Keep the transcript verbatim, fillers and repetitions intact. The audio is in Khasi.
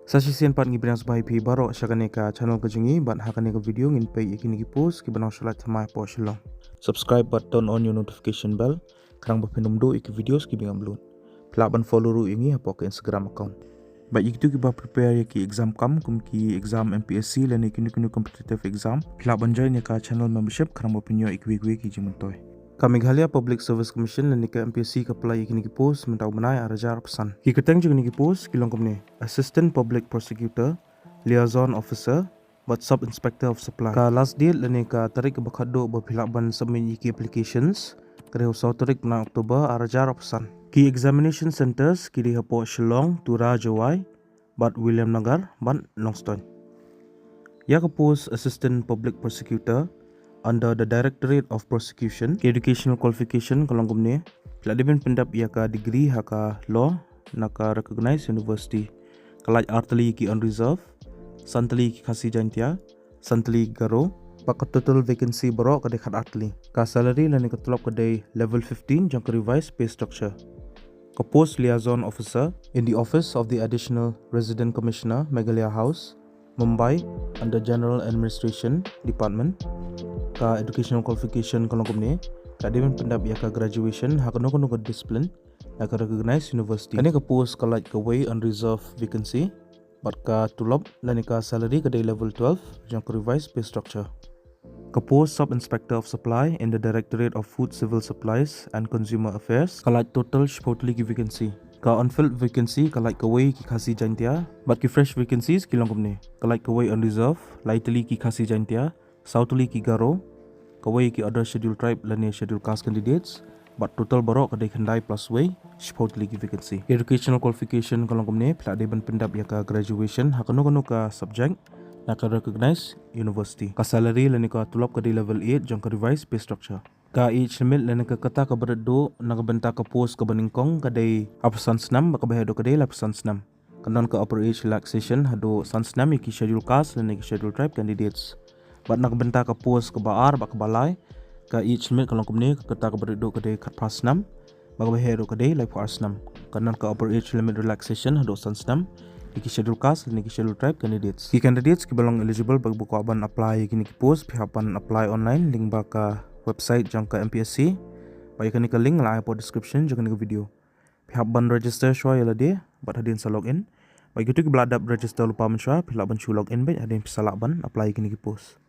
Sa shisien pat ngi pdiang sngewbha ïa phi baroh sha kane ka channel ka jong ngi, bad ha kane ka video ngin peit ïa kine ki post kiba nang shah lait thymmai hapoh Shillong. Subscribe bad turn on your notification bell, khnang ba phin ym duh ïa ki videos kiba ngin upload. Phi lah ban follow ruh ïa ngi hapoh ka Instagram account. Bad ïa kito kiba prepare ïa ki exam kam, kum ki exam M P S C lane kino kino competitive exam, phi lah ban join ïa ka channel membership, khnang ba phin ïoh ïa kiwei kiwei ki jingmyntoi. Ka Meghalaya Public Service Commission lane ka M P S C ka plie ïa kine ki post mynta u bnai ar hajar arphew san. Ki kyrteng jong kine ki post ki long kumne: Assistant Public Prosecutor, Liaison Officer, bad Sub Inspector of Supply. Ka last date lane ka tarik kaba khatduh ba phi lah ban submit ïa ki applications ka dei u saw tarik bnai October ar hajar arphew san. Ki examination centres ki dei hapoh Shillong, Tura, Jowai, bad Williamnagar bad Nongstoiñ. Ïa ka post Assistant Public Prosecutor under the Directorate of Prosecution, ki educational qualification ka long kumne: phi lah dei ban pyndep ïa ka degree ha ka law na ka recognized university. Ka lait ar tylli ki unreserved, san tylli ki Khasi Jaintia, san tylli ki Garo, bad ka total vacancy baroh ka dei khat ar tylli. Ka salary lane ka tulop ka dei level fifteen jong ka revised pay structure. Ka post Liaison Officer in the Office of the Additional Resident Commissioner, Meghalaya House, Mumbai, under General Administration Department. Ka educational qualification ka long kumne: phi lah dei ban pyndep ïa ka graduation ha kano kano ka discipline na ka recognized university. Kane ka post ka lait kawei unreserved vacancy, bad ka tulop lane ka salary ka dei level twelve jong ka revised pay structure. Ka post Sub Inspector of Supply in the Directorate of Food, Civil Supplies and Consumer Affairs ka lait total shiphew tylli ki vacancy. Ka unfilled vacancy ka lait kawei ki Khasi Jaintia, bad ki fresh vacancies ki long kumne: ka lait kawei unreserved, lai tylli ki Khasi Jaintia, saw tylli ki Garo, kawei ki other schedule tribe lane schedule caste candidates, bad total baroh ka dei khyndai plus wei, shiphew tylli ki vacancy. Educational qualification ka long kumne: phi lah dei ban pyndep ïa ka graduation ha kano kano ka subject na ka recognized university. Ka salary lane ka tulop ka dei level eight jong ka revised pay structure. Ka age limit lane ka kata kaba rit duh na ka bynta ka post kaba nyngkong ka dei arphew san snem, bad kaba heh duh ka dei laiphew san snem. Ka don ka upper age relaxation haduh san snem ïa ki schedule caste lane ki schedule tribe candidates. Bad na ka bynta ka post kaba ar bad kaba lai, ka age limit ka long kumne: ka kata kaba rit duh ka dei khatphra snem, bad kaba heh duh ka dei laiphew ar snem. Ka don ka upper age limit relaxation haduh san snem ïa ki schedule caste lane ki schedule tribe candidates. Ki candidates kiba long eligible bad ba kwah ban apply ïa kine ki post, phi hap ban apply online lyngba ka website jong ka M P S C. Bad ïa kane ka link nga la ai hapoh description jong kane ka video. Phi hap ban register shuwa ïa lade bad hadien sa log in. Bad ïa kito kiba la dep register lypa mynshuwa, phi lah ban shu log in beit hadien phi sa lah ban apply ïa kine ki post.